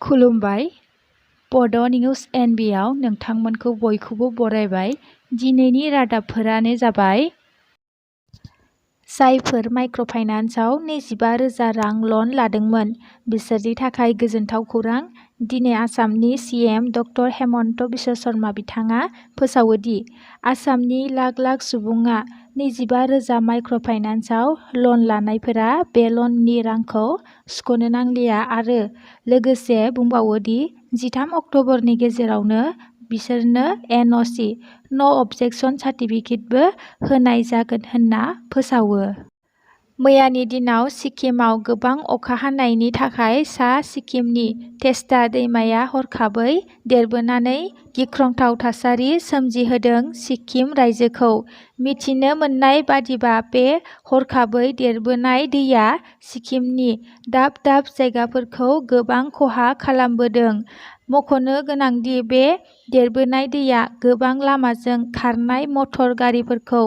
खुलुमबाय। बड' निउज एनबिआव नोंथांमोनखौ बयखौबो बरायबाय। दिनैनि रादाबफोरानो जाबाय जायफोर माइक्र'फाइनान्सआव 25,000 रां लन लादोंमोन बिसोरनि थाखाय गोजोनथाव खौरां। दिनै आसामनि सिएम ड हेमन्त बिश्व शर्मा बिथाङा फोसावो दि आसामनि लाख लाख सुबुङा 25,000 माइक्र'फाइनान्सआव लन लानायफोरा बे लननि रांखौ सुख'नो नांलिया आरो लोगोसे बुंबावो दि 13 अक्ट'बरनि गेजेरावनो बिसोरनो एनअसि न' अबजेक्सन सार्टिफिकेटबो होनाय जागोन होनना फोसावो। मैयानि दिनाव सिक्किमाव गोबां अखा हानायनि थाखाय सा सिक्किमनि तेस्ता दैमाया हरखाबै देरबोनानै गिख्रंथाव थासारि सोमजिहोदों। सिक्किम रायजोखौ मिथिनो मोननाय बादिबा बे हरखाबै देरबोनाय दैया सिक्किमनि दाब दाब जायगाफोरखौ गोबां खहा खालामबोदों। मख'नो गोनांदि बे देरबोनाय दैया गोबां लामाजों खारनाय मटर गारिफोरखौ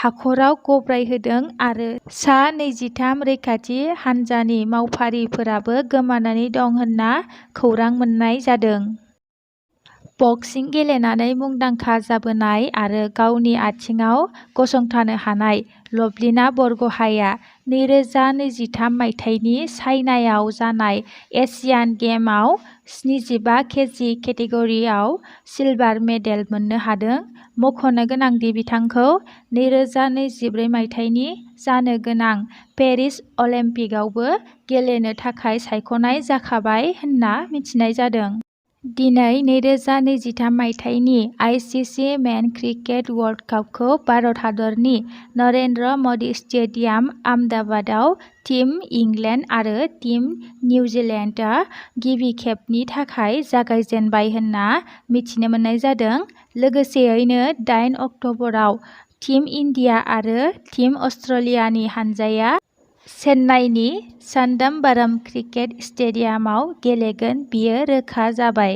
हाखराव गब्रायहोदों आरो सा 23 रैखाथि हान्जानि मावफारियाफोराबो गोमानानै दं होनना खौरां मोन्नाय जादों। बक्सिं गेलेनानै मुंदांखा जाबोनाय आरो गावनि आथिङाव गसंथानो हानाय लभलिना बरग'हाइआ 2023 मायथाइनि चाइनायाव जानाय एशियान गेम्सआव 75 केजि केटेगरियाव सिलभार मेडेल मोननो हादों। मख'नो गोनांदि बिथांखौ 2024 मायथाइनि जानो गोनां पेरिस अलिम्पिकआवबो गेलेनो थाखाय सायख'नाय जाखाबाय होनना मिथिनाय जादों। दिनै 2023 मायथाइनि आईसीसी मेन क्रिकेट वर्ल्ड कापखौ भारत हादरनि Narendra Modi stadium आहमेदाबादआव team inland आरो टीम निउजिलेन्डआ गिबि खेबनि थाखाय जागायजेनबाय होनना मिथिनो मोननाय जादों। लोगोसेयैनो 8 अक्ट'बराव टीम इन्डिया आरो टीम अस्ट्रेलियानि हानजाया चेन्नाईनि चिदम्बरम क्रिकेट स्टेडियामाव गेलेगोन बेयो रोखा जाबाय।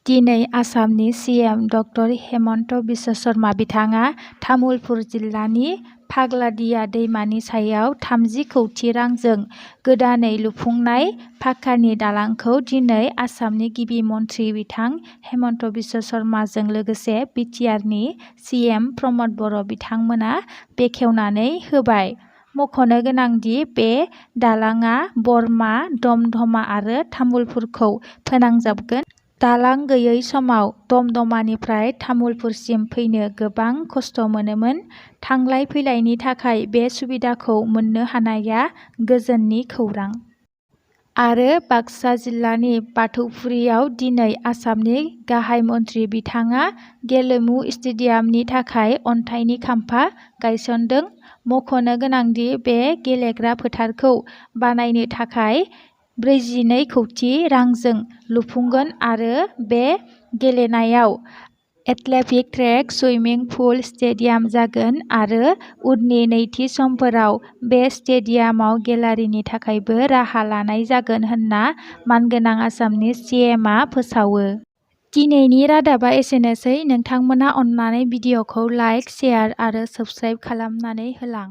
दिनै आसामनि सिएम ड हेमन्त बिश्व शर्मा बिथाङा तामुलपुर जिल्लानि फाग्लादिया दैमानि सायाव 30 कौटि रांजों गोदानै लुफुंनाय पाक्कानि दालांखौ दिनै आसामनि गिबि मन्थ्रि बिथां हेमन्त बिश्व शर्माजों लोगोसे बिटिआरनि सिएम प्रमद बर' बिथांमोना बेखेवनानै होबाय। मख'नो गोनांदि बे दालांआ बरमा, दमदमा आरो तामुलपुरखौ फोनांजाबगोन। दालां गैयै समाव दमदमानिफ्राय तामुलपुरसिम फैनो गोबां खस्थ' मोनोमोन। थांलाय फैलायनि थाखाय बे सुबिदाखौ मोननो हानाया गोजोननि खौरां। आरो बाक्सा जिल्लानि बाथौफुरियाव दिनै आसामनि गाहाय मन्थ्रि बिथाङा गेलेमु स्टेडियामनि थाखाय अन्थाइनि खाम्फा गायसनदों। मख'नो गोनांदि बे गेलेग्रा फोथारखौ बानायनो थाखाय 42 कौटि रांजों लुफुंगोन आरो बे गेलेनायाव athletic track, swimming pool, stadium जागोन आरो उननि नैथि समफोराव बे स्टेडियामाव गेलारिनि थाखायबो राहा लानाय जागोन होनना मानगोनां आसामनि सिएमआ फोसावो। दिनैनि रादाबा एसेनोसै। नोंथांमोना अन्नानै भिडिअखौ लाइक, शेयार आरो साबस्क्राइब खालामनानै होलां।